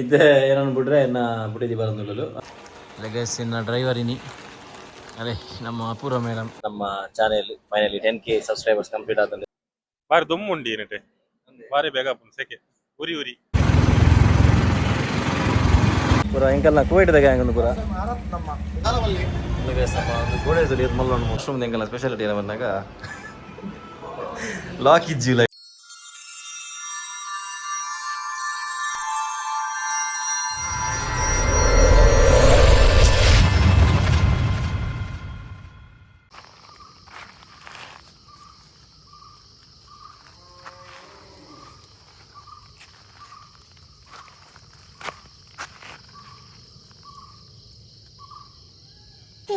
ಇತ್ತೆ ಏನನ್ನು ಬಿಟ್ರೆ ಎನ್ನ ಬುಡಿದಿ ಬರಂದುಳ್ಳಲು ಲೆಗಸ್ ಇನ್ನ ಡ್ರೈವರ್ ಇನಿ. ಅರೆ, ನಮ್ಮ ಅಪೂರ್ವ ಮೇಡಮ್. ನಮ್ಮ channel finally 10K subscribers complete ಆತಂದೆ. ಬಾರಿ ದುಮ್ಮು ಉಂಡಿ ಏನಿಟ್ಟೆ, ಬಾರಿ ಬೇಗ ಆಪುಂಡು ಸೆಕೆ, ಉರಿ ಉರಿ. ಪೂರ ಎಂಕಲ್ನ ಕುವೈಟ್ದ ಗ್ಯಾಂಗ್ ಒಂದು ಪೂರ. ನಮ್ಮ ಒಂದು ಗೋಡೆ ಮಲ್ಲೊಂದು ಮಶ್ರೂಮ್. ಎಂಕಲ್ನ ಸ್ಪೆಷಾಲಿಟಿ ಏನ ಬಂದಾಗ ಲಾಕ್ ಇಜ್ಜಿ.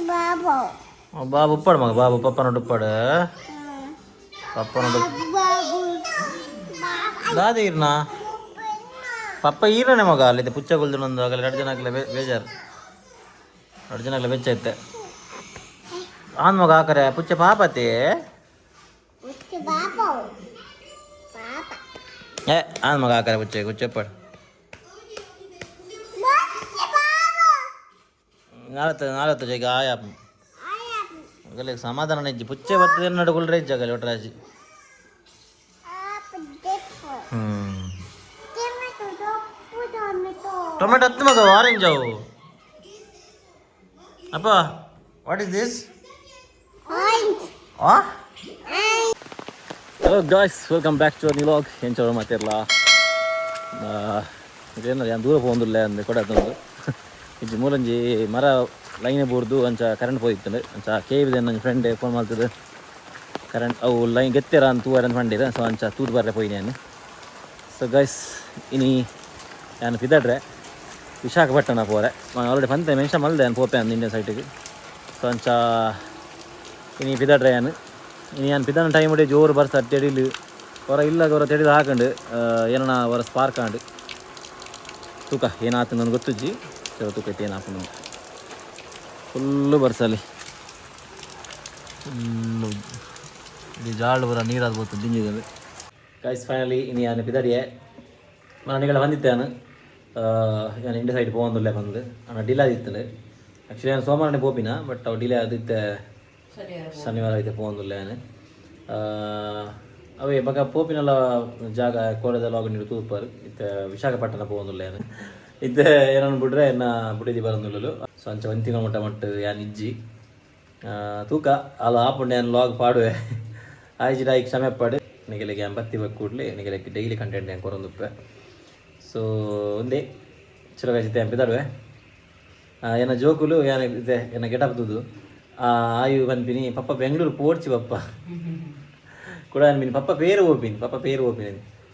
ಬಾಬು. ಬಾಬು ಉಪ್ಪಾಡು ಮಗ, ಬಾಬು ಪಪ್ಪನ ಉಪ್ಪಾಡು, ಪಪ್ಪನ. ಬಾಬು. ದಾದ ಈರ್ನ ಪಪ್ಪ ಈರನೆ ಮಗ. ಅಲ್ಲಿದ್ದೆ ಪುಚ್ಚ ಕೊಲ್ದು ಆಗಲ್ಲ. ಎರಡು ಜನ ಆಗಲೇ ಬೇಜಾರು, ಎರಡು ಜನ ಆಗಲೇ ಬೆಚ್ಚ ಐತೆ. ಆನ್ ಮಗ ಹಾಕರೆ ಪುಚ್ಚ ಪಾಪತಿ. ಬಾಬು ಪಾಪ. ಏ, ಆನ್ ಮಗ ಹಾಕರೆ ಪುಚ್ಚೆ ಕುಚ್ಚಪ್ಪಾಡು. ನಾಳೆ ನಾಳೆ ಈಗ ಆಯ ಆಗಲೇ ಸಮಾಧಾನ ಇಜ್ಜಿ. ಪುಚ್ಚೆ ಬರ್ತದೆ ನಡುಗುಲ್ರೆ ಇಜ್ಜಿ ಆಗಲಿ ಒಟ್ರಾಜಿ. ಹ್ಮ್ ಟೊಮೆಟೊ ಹತ್ತು ಮಗ, ಆರೆಂಜ್ ಅವು. ಅಪ್ಪ, what is this? ಆ hello guys, welcome back to new vlog. ಎಂಚ ಮಾತಿರ್ಲ? ಇದೇನ ಯಾನ್ ದೂರ ಪೋಂದುಲ್ಲೆ ಅಂದ್ ಕೊಡತ್ತೊಂದು ಇಜ್ಜಿ. ಮೂಲಂಜಿ ಮರ ಲೈನ್ ಬೂರ್ದು ಅಂಚ ಕರೆಂಟ್ ಪೋಯಿತ್ತಂಡು. ಅಂಚ ಕೇವಿದೆ ನನ್ನ ಫ್ರೆಂಡ್ ಫೋನ್ ಮಾಡ್ತದೆ. ಕರೆಂಟ್ ಅವು ಲೈನ್ ಗೆತ್ತೆರ ಅಂತ ತೂವರ ಅಂತ ಪಂಡಿರ. ಸೊ ಅಂಚ ತೂದು ಬರ್ರೆ ಪೋಯಿನಿ ನಾನು. ಸೊ ಗೈಸ್, ಇನಿ ಯಾನ್ ಪಿದಡ್ರೆ ವಿಶಾಖಪಟ್ಟಣ ಪೋರೆ. ಆಲ್ರೆಡಿ ಪಂತೆ ಮೆನ್ಷನ್ ಮಲ್ದೆ ಯಾನ್ ಪೋಪೆ ಅಂದ್ ಇಂಡಿಯನ್ ಸೈಟಿಗೆ. ಸೊ ಅಂಚ ಇನಿ ಪಿದಡ್ರೆ ಯಾನ್. ಇನಿ ಯಾನ್ ಪಿದನ ಟೈಮ್ ಜೋರು ಬರ್ಸ, ತೆಡಿಲು ಹೊರ ಇಲ್ಲ, ಹೊರ ತೆಡಿಲು ಹಾಕಂಡು ಏನನ ಹೊರ ಸ್ಪಾರ್ಕ್ ಆಂಡು. ತೂಕ ಏನಾತು ನನ್ಗೆ ಗೊತ್ತುಜ್ಜಿ. ಚಲೋ ತೂಕ ಐತೆ ಏನಾಪುಂಡು. ಫುಲ್ಲು ಬರ್ಸಲಿ, ಫುಲ್ಲು ಇದು ಜಾಳು ಬರ ನೀರಾದ ಬೋತು ದಿಂಜಿದೆ. ಗೈಸ್, ಫೈನಲಿ ಇನಿ ಯಾನ್ ಪಿದಡಿಯೆ. ಮನಿಗಳ ಬಂದಿದ್ದೆ ನಾನು. ಯಾನ್ ಇಂಡಿಯಾ ಸೈಡ್ ಪೋವೊಂದುಲ್ಲೆ ಬಂದು ಅಣ್ಣ ಡಿಲೇ ಆದಿತ್ತಂಡು. ಆ್ಯಕ್ಚುಲಿ ನಾನು ಸೋಮವಾರನೇ ಪೋಪಿನ, ಬಟ್ ಅವು ಡಿಲೇ ಆದಿತ್ತೆ. ಶನಿವಾರ ಐತೆ ಪೋವೊಂದುಲ್ಲೆ ಯಾನ್. ಅವೇ ಬಕ ಪೋಪಿನಲ್ಲ ಜಾಗ ಕೋರೆದ ಲಾಗ್ ನೀಡು ತೂಪರ್. ಇತ್ತೆ ವಿಶಾಖಪಟ್ಟಣ ಪೋವೊಂದುಲ್ಲೆ ಯಾನ್. ಇತ್ತೆ ಏನನ್ನು ಬಿಡ್ರೆ ಎನ್ನ ಬುಡಿದಿ ಬರಂದುಳ್ಳಲು. ಸೊ ಅಂಚ ಒಂದ್ ತಿಂಗಳ ಮಟ್ಟ ಮಟ್ಟ ಯಾನ್ ಇಜ್ಜಿ. ತೂಕ ಅಲ್ಲ ಆಪುಂಡು. ಯಾನ್ ಲಾಗ್ ಪಾಡುವೆ ಆಯ್ಜಿಡ ಐಕ್ ಕ್ಷಮೆ ಪಾಡು. ನಿಗಲಿಗೆ ಯಾನ್ ಬತ್ತಿ ಬಕ್ ಕೂಡ್ಲೆ ನಿಗಲಿಗೆ ಡೈಲಿ ಕಂಟೆಂಟ್ ಯಾನ್ ಕೊರೊಂದುಪ್ಪೆ. ಸೊ ಒಂದೇ ಚಲೋ ಗೈಸ್, ಇತ್ತೆ ಯಾನ್ ಪಿದಾಡುವೆ. ಎನ್ನ ಜೋಕುಲು ಯಾನ್ ಇದೆ ಎನ್ನ ಗೆಟಪ್ ತೂದು ಆಯು ಪನ್ಪಿನಿ, ಪಪ್ಪ ಬೆಂಗಳೂರು ಪೋಡ್ಚಿ ಪಪ್ಪ ಕೂಡ ಅನ್ಪಿನಿ, ಪಪ್ಪ ಪೇರು ಓಪಿನಿ, ಪಪ್ಪ ಪೇರು ಓಪಿನಿ.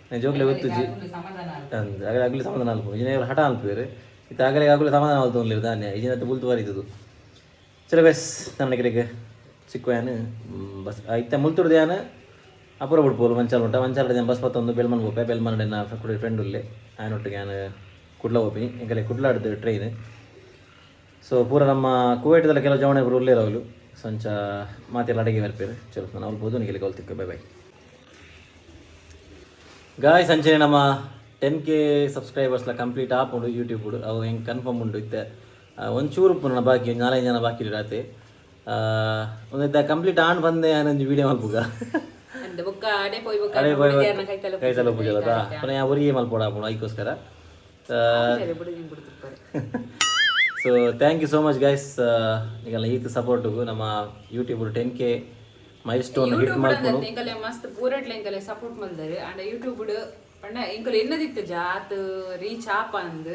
ನಾನು ಜೋಕುಲೆ ಗೊತ್ತುಜ್ಜಿ ಅಂದ್ ಅಗಲೆ ಅಗಲಿ ಸಮಾಧಾನ ಅಲ್ಪ ಇಜಿನ ಹಠ ಅಲ್ಪೇರು. ಇತ್ತೆ ಅಗಲೆ ಅಗಲಿ ಸಮಾಧಾನ ಅಲ್ತೊಂದು ದಾನ್ಯ ಇಜಿನತ್ತು ಬುಲ್ತು ಬರೀತದು. ಚಲೋ ಗೈಸ್, ನನ್ನ ಕಡೆಗೆ ಸಿಕ್ಕುವ ಯಾನ್. ಬಸ್ ಇತ್ತೆ ಮುಲ್ತುಡ್ದು ಯಾನ್ ಅಪುರ ಬಿಡ್ಪೋಲು ಮಂಚಾಲ ಉಂಟ. ಮಂಚಾಲ ಬಸ್ ಪತ್ತೊಂದು ಬೆಲ್ಮನ್ ಪೋಪೆ. ಬೆಲ್ಮನ್ ಎನ್ನ ಕುಡ ಫ್ರೆಂಡ್ ಉಲ್ಲೆ, ಆಯನೊಟ್ಟಿಗೆ ಯಾನ್ ಕುಡ್ಲ ಪೋಪಿನಿ. ಎಂಕಲೆ ಕುಡ್ಲಾಡ್ದು ಟ್ರೈನ್. ಸೊ ಪೂರ ನಮ್ಮ ಕುವೈಟ್ದಲ್ಲ ಕೆಲವು ಜವಣ ಪೂರ ಉಲ್ಲೇರು ಅವಳು. ಸೊ ಅಂಚ ಮಾತೆಲ್ಲ ಅಡಿಗೆ ಬರ್ಪೇರು. ಚಲೋ, ನಾನು ಅವ್ಳು ಪೋದು ನಿಗಲಿಗೆ ತಿಕ್ಕ. Bye bye guys. ಅಂಚನೆ ನಮ್ಮ 10K ಸಬ್ಸ್ಕ್ರೈಬರ್ಸ್ಲ ಕಂಪ್ಲೀಟ್ ಆಪುಂಡು ಯೂಟ್ಯೂಬ್. ಅವು ಹೆಂಗೆ ಕನ್ಫರ್ಮ್ ಉಂಡು. ಇತ್ತೆ ಒಂಚೂರು ಉಪ್ಪು ಬಾಕಿ, ಒಂಜಿ ನಾಲೈದು ಜನ ಬಾಕಿ ರಾತೆ. ಒಂದು ಕಂಪ್ಲೀಟ್ ಆನ್ ಬಂದೆ ಒಂಜಿ ವೀಡಿಯೋ ಮಲ್ಪುಗ. ಅಂದ್ ಬೊಕ್ಕ ಅಡೆ ಪೋಯ್ ಬೊಕ್ಕ. ಅಡೆ ಪೋಯ್. ಹುಡುಗಿಯರ್ನ ಕೈತಲ. ಕೈತಲ ಪೂಜೆ ಪುನಃ ಒರಿಯೇ ಮಲ್ಪೋಡ ಆಪುಂಡು ಐಕೋಸ್ಕರ. ಬಿಡುದಿನ ಬಿಡ್ತಿರ್ತಾರೆ. So thank you so much guys, ನಿಗಲ್ಲ ಈತ್ ಸಪೋರ್ಟ್ಗು. ನಮ್ಮ YouTube 10K mile stone hit ಮಲ್ಪುಂಡು. ಎಂಕಲೆ ಮಸ್ತ್ ಪೂರಟ್ಲೆ ಎಂಕಲೆ ಸಪೋರ್ಟ್ ಮಲ್ದಾರೆ. ಅಂಡ ಯೂಟ್ಯೂಬ್ ಪಂಡ ಎಂಕಲೆ ಎನ್ನದಿತ್ತು ಜಾತ್ ರೀಚ್ ಆಪ ಅಂದ್.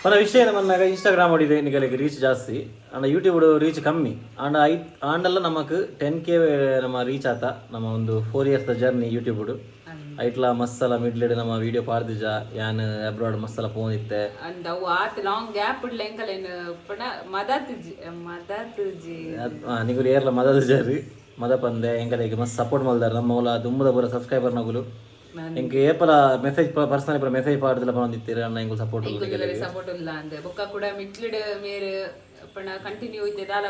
ಪನ ವಿಷಯ ಮನ್ನಾಗ ಇನ್ಸ್ಟಾಗ್ರಾಮ್ ಹೊಡಿದೆ ನಿಗಲಿಗೆ ರೀಚ್ ಜಾಸ್ತಿ, ಅಂಡ ಯೂಟ್ಯೂಬ್ ರೀಚ್ ಕಮ್ಮಿ. ಅಂಡ I ಆಂಡಲ್ಲ ನಮಕ್ 10K ನಮ್ಮ ರೀಚ್ ಆತ. ನಮ್ಮ ಒಂದು 4 ಇಯರ್ಸ್ ಜರ್ನಿ ಯೂಟ್ಯೂಬ್. ಐಟ್ಲ ಮಸ್ಸಲ ಮಿಡ್ಲೆಡ್ ನಮ್ಮ ವಿಡಿಯೋ ಪಾಡ್ದಿಜ. ಯಾನ್ ಅಬ್ರಾಡ್ ಮಸ್ಸಲ ಫೋನ್ ಇತ್ತೆ. ಅಂದ್ ಅವು ಆತ್ ಲಾಂಗ್ ಗ್ಯಾಪ್ ಇಡ್ಲ ಎಂಕಲೆನ್ ಪಂಡ ಮದತ್ ಮದತ್ ಜಿ. ನಿಗುಲು ಏರ್ಲ ಮದದ ಜರಿ ಮದ ಪಂದೆ ಎಂಕಲೆಗ್ ಮಸ್ತ್ ಸಪೋರ್ಟ್ ಮಲ್ದಾರ. ನಮ್ಮ ಮೂಲ ದುಂಬುದ ಪೂರ ಸಬ್ಸ್ಕ್ರೈಬರ್ ನಗುಲು ಎಂಕ್ ಏಪಲ ಮೆಸೇಜ್, ಪರ್ಸನಲ್ ಪೂರ ಮೆಸೇಜ್ ಪಾಡ್ದಿಲ್ಲ ಪನೊಂದಿತ್ತೀರ, ಅಣ್ಣ ಎಂಕುಲು ಸಪೋರ್ಟ್. ಸಪೋರ್ಟ್ ಇಲ್ಲ ಅಂದ್. ಬೊಕ್ಕ ಕೂಡ ಮಿಟ್ಲಿಡ್ ಮೇರ್ ಪಂಡ ಕಂಟಿನ್ಯೂ ಇತ್ತೆ ದಾಲ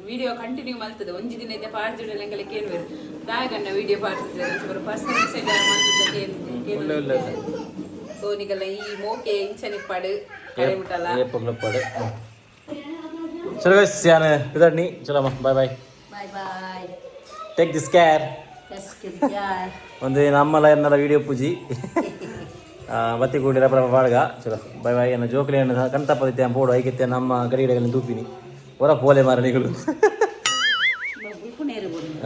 ವಿಡಿಯೋ ಕಂಟಿನ್ಯೂ ಮಲ್ತದೆ. ಒಂಜಿ ದಿನ ಇತ್ತೆ ಪಾಡ್ಜಿಡ ಎಂಕಲೆ ಕೇನ್ವೇರು ದಾಯಗಣ್ಣ ವಿಡಿಯೋ ಪಾಡ್ತಿದ್ದಾರೆ. ಪರ್ಸನಲ್ ಮೆಸೇಜ್ ಮಲ್ತದೆ ಕೇನ್. ಸೊ ನಿಗಲ್ಲ ಈ ಮೋಕೆ ಇಂಚನಿಪ್ಪಾಡು ಕಡೆ ಮುಟ್ಟಲ್ಲ. ಏಪಗ್ಲಪ್ಪಾಡು. ಚಲೋ ಗೈಸ್, ಯಾನ್ ಪಿದಡ್ನಿ. ಚಲೋ, bye bye. Bye bye. Take this care. ಒಂದು ನಮ್ಮಲ್ಲ ಎನ್ನಲ ವಿಡಿಯೋ ಪೂಜಿ ಬತ್ತಿ ಕೂಡಿ ರಪ್ಪ ಪಾಡ್ಗ. ಚಲೋ, ಬಾಯ್ ಬಾಯ್. ಎನ್ನ ಜೋಕುಲಿ ಎನ್ನ ಕಣ್ತಪ್ಪದಿತ್ತೆ ಪೋಡು ಐಕಿತ್ತೆ. ನಮ್ಮ ಗಡಿಗಡೆಗಳನ್ನು ತೂಪಿನಿ ಹೊರ ಪೋಲೆ ಮಾರಣಿಗಳು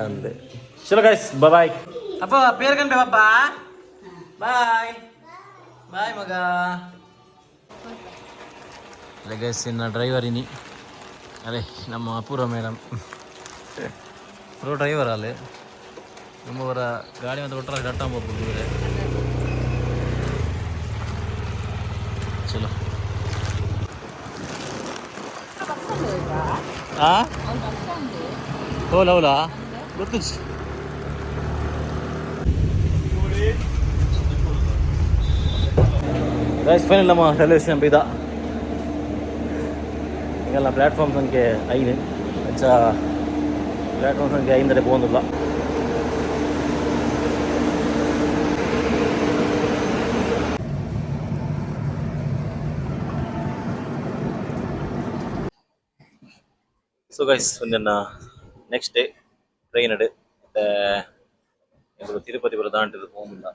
ಅಂದೆ. ಚಲೋ ಗೈಸ್, ಬಾಯ್. ಅಪ್ಪ ಪೇರ್ ಗಂಟೆ ಪಪ್ಪ. ಬಾಯ್ ಬಾಯ್ ಮಗ. ಗೈಸ್, ಇನ್ನು ಡ್ರೈವರ್ ಇನಿ. ಅದೇ ನಮ್ಮ ಅಪೂರ್ವ ಮೇಡಮ್ ಪ್ರೋ ಡ್ರೈವರ್ ಅಲ್ಲಿ. ನಮ್ಮವರ ಗಾಡಿ ಮತ್ತು ಒಟ್ಟರ ಡಟ್ಟ. ಚಲೋ. ಆ ಹೌಲ ಹೌಲಾ ಗೊತ್ತು. ಗೈಸ್, ಫೈನಲ್ ನಮ್ಮ ರೈಲ್ವೆ ಸ್ಟೇಷನ್ ಬೀದ. ಈಗೆಲ್ಲ ಪ್ಲಾಟ್ಫಾರ್ಮ್ ಸಂಖ್ಯೆ 5. ಅಂಚ ಪ್ಲಾಟ್ಫಾರ್ಮ್ ಸಂಖ್ಯೆ 5 ಪೋಂದುಲ್ಲ. ಸೊ ಗೈಸ್, ಒಂದನ್ನ ನೆಕ್ಸ್ಟ್ ಡೇ ಟ್ರೈನ್ ಇಡು ತಿರುಪತಿ ಬರೋ ದಾಂಟಿದ್ದು ಹೋಗಿಲ್ಲ.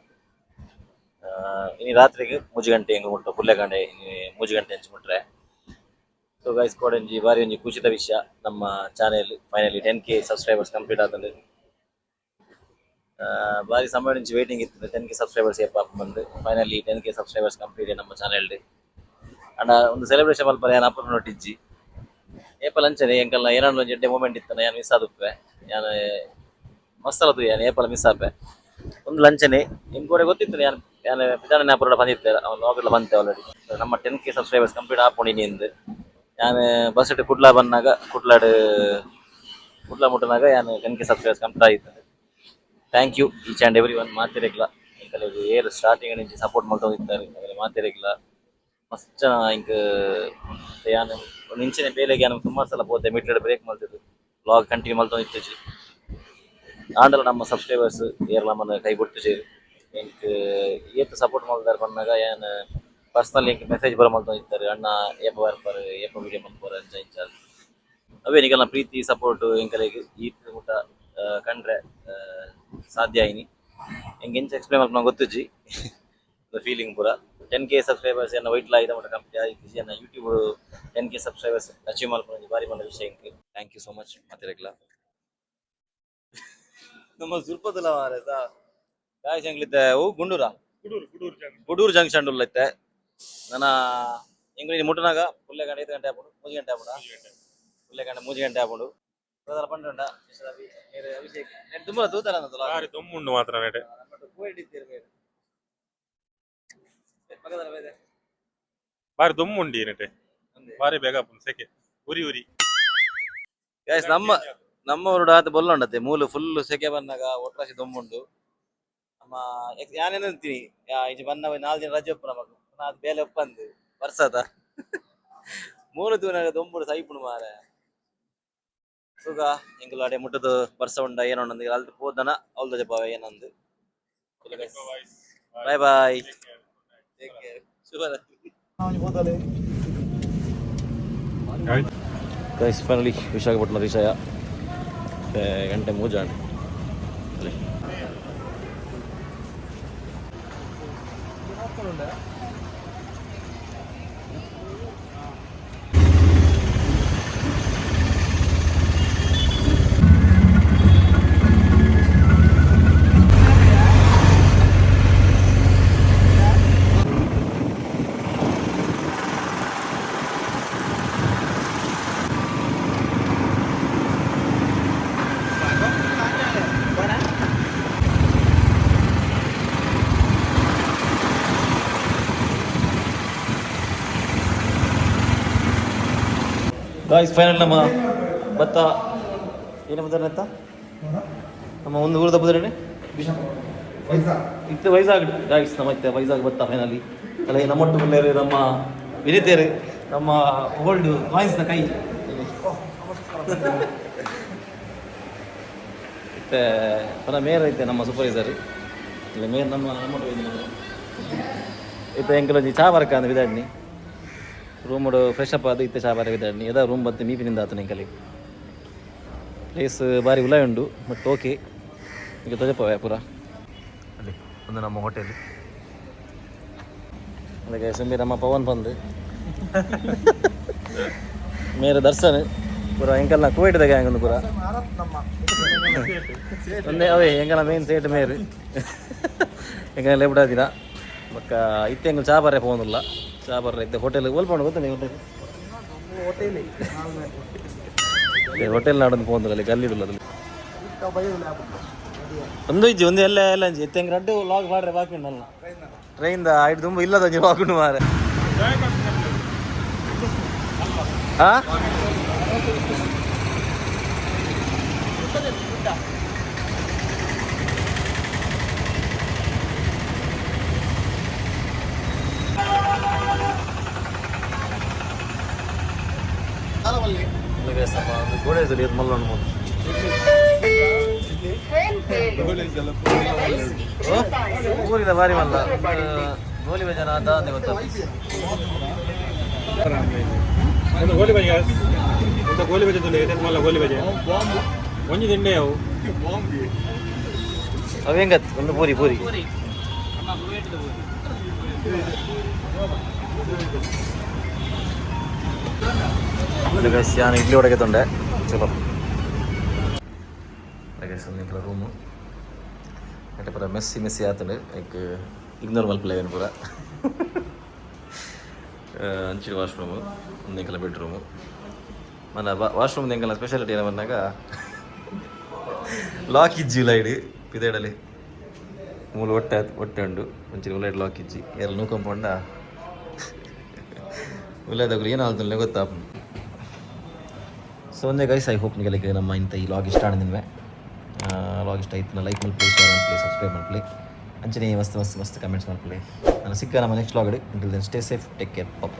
ಇನ್ನು ರಾತ್ರಿಗೆ 3 ಗಂಟೆ ಹೆಂಗೆ ಮುಟ್ಟ ಪುಲ್ಲೆಗಂಡೆ. ಇನ್ನು 3 ಗಂಟೆ ಅಂಚು ಮುಟ್ರೆ. ಸೊ ಗೈಸ್, ಕೋಡಂಜಿ ಬಾರಿ ಒಂಜಿ ಖುಷಿದ ವಿಷಯ, ನಮ್ಮ channel finally 10K subscribers complete ಆತಂದು. ಬಾರಿ ಸಮಯ నుంచి ವೇಟಿಂಗ್ ಇತ್ತು 10K subscribers ಏಪ ಬಂದು. ಫೈನಲಿ 10K subscribers complete ನಮ್ಮ ಚಾನೆಲ್. ಅಂಡ ಒಂದು ಸೆಲೆಬ್ರೇಷನ್ ಮಲ್ಪರೆ ಯಾನ್ ಅಪ್ಪನ ನೋಟಿಜ್ಜಿ. ಏಪಲ್ ಅಂಚನೆ ಎಂಕಲ್ನ ಏನಾದ್ರು ಒಂಜಿ ಎಡ್ಡೆ ಮೂಮೆಂಟ್ ಇತ್ತನ ಯಾನ್ ಮಿಸ್ ಆದುಪ್ಪೆ. ಯಾನ್ ಮಸ್ತ್ ಅಲ್ಲ, ಯಾನ್ ಏಪಲ ಮಿಸ್ ಆಪೆ. ಒಂದು ಲಂಚನೆ ಎಂಕ್ ಕೂಡ ಗೊತ್ತಿತ್ತು. ಯಾನ್ ಯಾನ್ ಪಿದಾನೆ ಅಪರೋಡ ಬಂದಿತ್ತೆ, ಅವನು ಲಾಗೆಲ್ಲ ಬಂತೆ ಆಲ್ರೆಡಿ. ನಮ್ಮ 10K subscribers complete ಆಪುಂಡು ಇಂದು. ಯಾನ್ ಬಸ್ ಕುಡ್ಲ ಬಂದಾಗ, ಕುಡ್ಲಾಡ್ ಕುಡ್ಲ ಮುಟ್ಟನಾಗ ಯಾನ್ 10K subscribers complete ಆಯಿತು. Thank you each and every one. ಮಾತಿರಕ್ಲ ಎಂಕಲೆಗ್ ಏರ್ ಸ್ಟಾರ್ಟಿಂಗ್ నుంచి ಸಪೋರ್ಟ್ ಮಲ್ತೊಂದಿತ್ತಾರೆ ಅಗಲೆ ಮಾತಿರಕ್ಲ. ಮಸ್ತ್ ಜನ ಇಂಕ್. ಯಾನ್ ಇಂಚಿನ ಬೇಲೆಗೆ ಯಾನ್ ಸುಮಾರು ಸಲ ಪೋತೆ, ಮಿಡ್ಲ್ ಬ್ರೇಕ್ ಮಲ್ತಿದ್ದು ವ್ಲಾಗ್ ಕಂಟಿನ್ಯೂ ಮಲ್ತೊಂದಿತ್ತಿಜಿ. ಆಂಡಲ ನಮ್ಮ ಸಬ್ಸ್ಕ್ರೈಬರ್ಸ್ ಏರ್ಲ ನಮ್ಮನ್ನ ಕೈ ಬಿಡ್ತಿಜೆರ್. ಎಂಕ್ ಏತ್ ಸಪೋರ್ಟ್ ಮಲ್ದಾರ್ ಪನ್ನಗ, ಯಾನ್ ಪರ್ಸನಲ್ ಎಂಕ್ ಮೆಸೇಜ್ ಬರ ಮಲ್ತೊಂದಿತ್ತಾರೆ, ಅಣ್ಣ ಏಪ ಬರ್ಪರ್, ಏಪ ವಿಡಿಯೋ ಮಲ್ಪುವರ್, ಅಂಚ ಇಂಚ. ಅವೇ ನಿಕಲ್ನ ಪ್ರೀತಿ ಸಪೋರ್ಟ್ ಎಂಕಲೆಗ್ ಈತ್ ಮುಟ ಕಂಡ್ರೆ ಸಾಧ್ಯ ಆಯ್ನಿ. ಎಂಕ್ ಎಂಚ ಎಕ್ಸ್ಪ್ಲೇನ್ ಮಲ್ಪುನ ಗೊತ್ತುಜ್ಜಿ ಫೀಲಿಂಗ್ ಪೂರ. 10K subscribers ಎನ್ನ ವೈಟ್ ಲಾ ಮುಟ ಕಂಪ್ಲೀಟ್ ಆಯ್ತಿಜಿ. ಎನ್ನ ಯೂಟ್ಯೂಬ್ 10K subscribers achieve ಮಲ್ಪುನ ಒಂಜಿ ಬಾರಿ ಮಲ್ಲ ವಿಷಯ ಎಂಕ್. Thank you so much ಮಾತೆರೆಗ್ಲ. ನಮ್ಮ ಸುರ್ಪದಲ ಮಾರೆ ಸಾ. ಗಾಯ್ಸ್, ಎಂಗ್ಲಿತ್ತೆ ಓ ಗುಂಡೂರಾ? ಗುಡೂರು, ಗುಡೂರು ಜಂಕ್ಷನ್. ಗುಡೂರು ಜಂಕ್ಷನ್ ಉಲ್ಲ ಇತ್ತೆ. ನನ್ನ ಎಂಗ್ಲಿ ಮುಟ್ಟನಾಗ ಪುಲ್ಲೆ ಗಂಟೆ 5 ಗಂಟೆ ಆಪುಂಡು, 3 ಗಂಟೆ ಆಪುಂಡ. ಪುಲ್ಲೆ ಗಂಟೆ 3 ಗಂಟೆ ಆಪುಂಡು. ಪಂಡುಂಡ ಅಭಿಷೇಕ್ ತುಂಬ ತೂತಾರ. ಬಾರಿ ದೊಮ್ಮುಂಡು ಮಾತ್ರ ನೆಟೆ. ಬಾರಿ ದೊಮ್ಮುಂಡಿ ನೆಟೆ, ಬಾರಿ ಬೇಗ ಆಪುಂಡು ಸೆಕೆ, ಉರಿ ಉರಿ. ಗೈಸ್, ನಮ್ಮ ನಮ್ಮ ಊರುಡು ಆತ ಬೊಲ್ಲ ಉಂಡತೆ. ಮೂಲು ಫುಲ್ ಸೆಕೆ ಬಂದಾಗ ಒಟ್ರಾಸಿ ದೊಮ್ಮುಂಡು. ನಮ್ಮ ಯಾನೇನು ಅಂತೀನಿ, ಇಂಚ ಬನ್ನ 4 ದಿನ ರಜೆ ಒಪ್ಪು ನಮಕ್ ಅದು ಬೇಲೆ ಒಪ್ಪಂದು ಬರ್ಸದ. ಮೂಲು ತೂನಾಗ ದೊಂಬುಡು ಸೈಪುಂಡು ಮಾರೆ. ಸುಗ ಎಂಕುಲು ಅಡೆ ಮುಟ್ಟದು ಬರ್ಸ ಉಂಡ ಏನೋ ಉಂಡು ಅಲ್ತು ಪೋದನ ಅವಲ್ದ ಜಪಾವ ಏನಂದು. ಬಾಯ್ ಬಾಯ್, ಟೇಕ್ ಕೇರ್, ಶುಭರಾತ್ರಿ. ಗೈಸ್, ಫೈನಲಿ ವಿಶಾಖಪಟ್ಟಣ ರೀಚ್ ಆಯ. ಗಂಟೆ 3 ಆಂಡ್. ಗಾಯ್ಸ್, ಫೈನಲ್ ನಮ್ಮ ಭತ್ತ ಏನು ಬಂದ ನಮ್ಮ ಒಂದು ಊರದ ಬುದರಣೆ ಇತ್ತು ವೈಜಾಗ್. ಗಾಯ್ಸ್, ನಮ್ಮ ಇತ್ತೆ ವೈಜಾಗ್ ಬತ್ತ ಫೈನಲಿ. ಅಲ್ಲ, ನಮ್ಮೊಟ್ಟು പിള്ളೇರು, ನಮ್ಮ ವಿನಿತೇರು, ನಮ್ಮ ಓಲ್ಡ್ ಕಾಯಿನ್ಸ್ನ ಕೈ ಇತ್ತೆ ಪನ ಮೇಯರ್ ಐತೆ. ನಮ್ಮ ಸೂಪರ್ವೈಸರ್ ಇಲ್ಲ ಮೇಯರ್ ನಮ್ಮ ನಮ್ಮೊಟ್ಟು. ಇತ್ತೆ ಎಂಕಲೊಂಜಿ ಚಾ ಬರ್ಕ ಅಂದ್ ಬಿದಾಡ್ನಿ. ರೂಮುಡು ಫ್ರೆಶ್ ಅಪ್ ಆದ್ ಇತ್ತೆ ಚಾ ಬರ ಬಿದಾಡ್ನಿ. ಎದ ರೂಮ್ ಬತ್ತೆ ಮೀಪಿನಿಂದ ಆತನ ಎಂಕಲಿ. ಪ್ಲೇಸ್ ಬಾರಿ ಉಲಾಯ್ ಉಂಡು, ಬಟ್ ಓಕೆ. ಈಗ ತೊಜಪವೆ ಪೂರ. ಅಲ್ಲಿ ಒಂದು ನಮ್ಮ ಹೋಟೆಲ್. ಅದಕ್ಕೆ ಸುಮ್ಮನೆ ನಮ್ಮ ಪವನ್ ಬಂದು ಮೇರೆ ದರ್ಶನ್ ಪೂರ ಎಂಕಲ್ನ ಕುವೈಟ್ದ ಗ್ಯಾಂಗ್ ಒಂದು ಪೂರ. ಒಂದೇ ಅವೇ ಎಂಕಲ್ನ ಮೇನ್ ಸೇಟ್ ಮೇರು. ಎಂಕಲ್ನ ಲೆಬ್ಡಾದಿನ ಬೊಕ್ಕ ಇತ್ತೆ ಎಂಕಲ್ ಚಾ ಬರ್ರೆ ಪೋವೊಂದುಲ್ಲ. ಚಾ ಬರ್ರೆ ಇತ್ತೆ ಹೋಟೆಲ್ ಒಲ್ಪ ಉಂಡು ಗೊತ್ತುಂಡೆ ಹೋಟೆಲ್. ಹೋಟೆಲ್ ನಾಡೊಂದು ಪೋವೊಂದುಲ್ಲ. ಅಲ್ಲಿ ಗಲ್ಲಿಡುಲ್ಲ. ಅಲ್ಲಿ ಒಂದು ಇಜ್ಜಿ, ಒಂದು ಎಲ್ಲ ಎಲ್ಲ ಅಂಜಿ. ಇತ್ತೆ ಎಂಕ್ ರಡ್ಡ್ ಲಾಗ್ ಪಾಡ್ರೆ ಬಾಕಿ ಉಂಡಲ್ಲ. ಟ್ರೈನ್ the ಐಟ್ ದುಂಬು ಇಲ್ಲದ ಒಂಜಿ ಲಾಗ್ ಉಂಡು ಮಾರೆ. ಹಾ, ಗೋಡೆ ಮಲ್ಲೊಂಡು ಮೂಲು. ಊರಿದ ಬಾರಿ ಮಲ್ಲ ಗೋಲಿ ಭಜನ ಅಂತ ಗೊತ್ತ. ಒಂದು ಗೋಲಿ ಬಜೆ, ಒಂದು ಗೋಲಿ ಬಜೆ ತುಲೆ ಇದೆ ಮಲ್ಲ. ಗೋಲಿ ಬಜೆ ಒಂಜಿ ತಿಂಡೆ ಅವು. ಅವು ಹೆಂಗತ್? ಒಂದು ಪೂರಿ ಪೂರಿ. ಗೈಸ್, ಯಾನ್ ಇಡ್ಲಿ ಒಡಗೆ ತೊಂಡೆ. ಚಲೋ ಗೈಸ್, ಒಂದು ರೂಮು ಅಟೆ ಪೂರ ಮೆಸ್ಸಿ ಮೆಸ್ಸಿ ಆತಂಡು. ಲೈಕ್ ಇಗ್ನೋರ್ ಮಲ್ಪುಲೆ ಪೂರ. ಅಂಚಿನ ವಾಶ್ರೂಮು, ಒಂದು ಎಂಕಲ ಬೆಡ್ರೂಮು. ಮನ ವಾಶ್ರೂಮ್ ಎಂಕಲ ಸ್ಪೆಷಾಲಿಟಿ ಏನ ಬಂದಾಗ ಲಾಕ್ ಇಜ್ಜಿ ಲೈಡ್ ಪಿದೇಡಲಿ. ಮೂಲು ಒಟ್ಟೆ ಒಟ್ಟೆ ಉಂಡು. ಒಂಚೂರು ಉಲೈಡ್ ಲಾಕ್ ಇಜ್ಜಿ. ಏರ್ ನೂಕೊಂಪೊಂಡ ಉಲ್ಲೇದಗುಲು ಏನು ಆಲ್ತಲ್ಲ ಗೊತ್ತಾಪುಂಡು. ಸೊ ಒಂದೇ ಗೈಸ್, I hope ನಿಮಗೆ ನಮ್ಮ ಇಂಥ ಈ ಲಾಗ್ ಇಷ್ಟ ಆಡಿದ್ವೆ. ಲಾಗ್ ಇಷ್ಟ ಆಯ್ತು ಲೈಕ್ ಮಲ್ಪಲಿ, ಶೇರ್ ಮಲ್ಪಲಿ, ಸಬ್ಸ್ಕ್ರೈಬ್ ಮಲ್ಪಲಿ. ಅಂಚನೆ ಮಸ್ತ್ ಮಸ್ತ್ ಮಸ್ತ್ ಕಮೆಂಟ್ಸ್ ಮಲ್ಪಲಿ. ನಾನು ಸಿಕ್ಕ ನಮ್ಮ next vlog. Until then, stay safe, take care, ಪಾಪ.